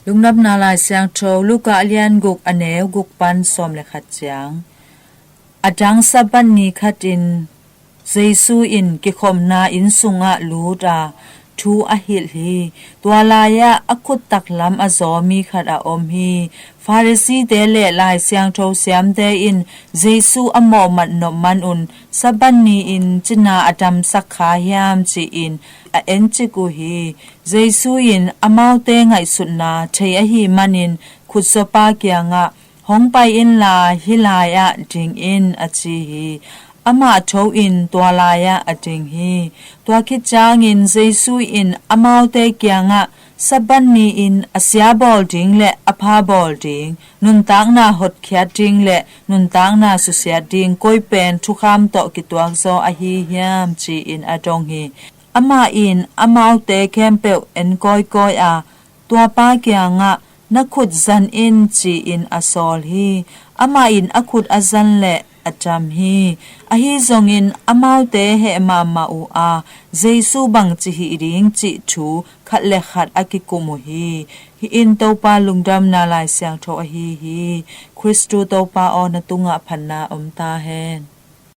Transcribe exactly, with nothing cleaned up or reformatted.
Lungdamna Lai Siangtho, Luka a lian guk, a neu guk pan sawm le khat ciang. A dang Sabbath ni khatin Jesu in kikhopna inn sungah lut a, thu a hilh hi. Tua lai-ah a khut taklam a zaw mi khat a om hi. Pharisee-te le Lai Siangtho siamte in Jesu a mawhmat nop manun, Sabbath ni-in cina a damsak kha hiam, ci-in a encik uh hi. Jesu in amaute ngaihsutna thei ahih manin, khutzawpa kiangah, "Hong pai inla, hih lai-ah ding in," a ci hi. Amah tho-in tua lai-ah a ding hi. Tua khit ciangin Jesu in amaute kiangah, "Sabbath ni-in a sia bawl ding le a pha bawl ding, nuntakna hotkhiat ding le nuntakna susiat ding, koi pen thukham tawh kituak zaw ahi hiam?" ci-in a dong hi. Amah in amaute khempeuh en kawikawi a, tua pa kiangah, "Na khut zan in," ci-in a sawl hi. Amah in a khut a zan leh a dam hi. Ahi zongin amaute heh mahmah uh a, Jesu bangci hih ding cih thu khat le khat a kikum uh hi. Hih in Topa Lungdamna Lai Siangtho ahi hi. Khristu Topa aw, na tungah phatna om ta hen.